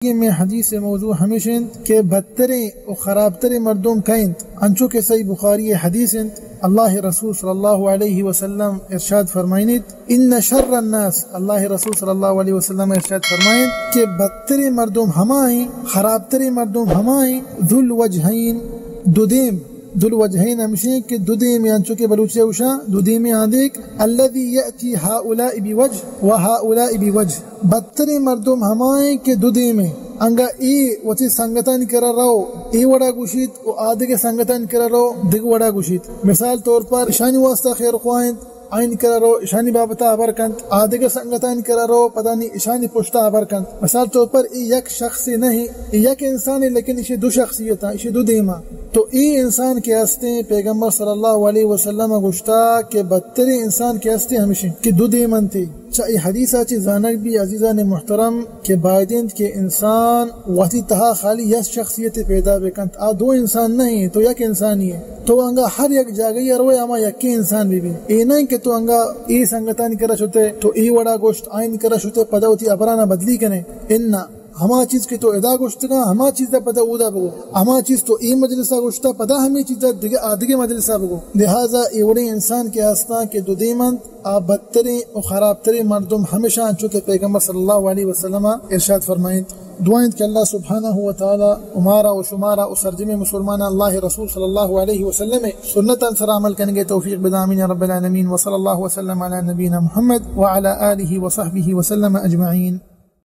دومی حدیث موضوع ہمیش انت کہ بدتریں و خرابتریں مردم کئے انت؟ انچو کہ صحیح بخاری حدیث انت، اللہ رسول صلی اللہ علیہ وسلم ارشاد فرمائنیت، ان شر الناس، اللہ رسول صلی اللہ علیہ وسلم ارشاد فرمائنت کہ بدتریں مردم ہما ہیں، خرابتریں مردم ہما ہیں، ذو الوجہین، دو دیم، ذو الوجہین ہمشیں کہ دو دیمیں، انچو کہ بلوچی ء گوشاں دو دیمیں آدیک، الذی یأتی ہؤلاء بوجہ و ہؤلاء بوجہ۔ بدتریں مردم ہمائیں کہ دو دیمیں، انگا اے وتی سنگتانی کرا رو، اے وڑا گوشیت و آدگہ سنگتانی کرا رو، دگہ وڑا گوشیت۔ مثال طور پر اشانی واسطہ خیر خواہ انت، آئین کرا رو، اشانی بابتا ہبر کنت، آدگہ سنگتانی کرا رو، پدا نی اشانی پشتا ہبر کنت۔ مثال طور پر اے یک شخصے نہیں، اے یک انسانے، لیکن اشی دو شخصیتاں، اشی دو دیما۔ تو اے انسان کہ ہستیں، پیغمبر صلی اللہ علیہ وسلم گوشتا کہ بدتریں انسان کہ ہستیں ہمشیں کہ دو دیمنتے۔ چہ اے حدیثا چی زانگ بی عزیزان محترم کہ باید انت کہ انسان وتی تہا خالی یک شخصیت پیدا بکنت، آ دو انسان نہیں، تو یک انسانی ہے۔ تو انگا ہر یک جاگہی روئے ہما یکیں انسان بہ بی۔ اے نہ کہ تو انگا اے سنگتانی کرا شتے، تو اے وڑا گوشت، آئین کرا شتے، پدا وتی ابرانا بدلی کنے۔ انا ہما چیز کہ تو ادا گوشتگا، ہما چیز پدا اودا بگو۔ ہما چیز تو اے مجلسا گوشتا، پدا ہمیں چیز دگہ آدگہ مجلسا بگو۔ لہذا اے وڑیں انسان کہ ہستاں کہ دو دیمنت، آ بدتریں و خرابتریں مردم ہمیشاں، انچو کہ پیغمبر صلی اللہ علیہ وسلم ارشاد فرمائنت۔ دعا انت کہ اللہ سبحانہ و تعالی امارا و شمارا و سرجمیں مسلماناں اللہ رسول صلی اللہ علیہ وسلم سنتاں سر عمل کنگے توفیق بدا، آمین یا رب العالمین۔ وصلی اللہ وسلم علی نبینا محمد وعلی آلہ وصحبہ وسلم اجمعین۔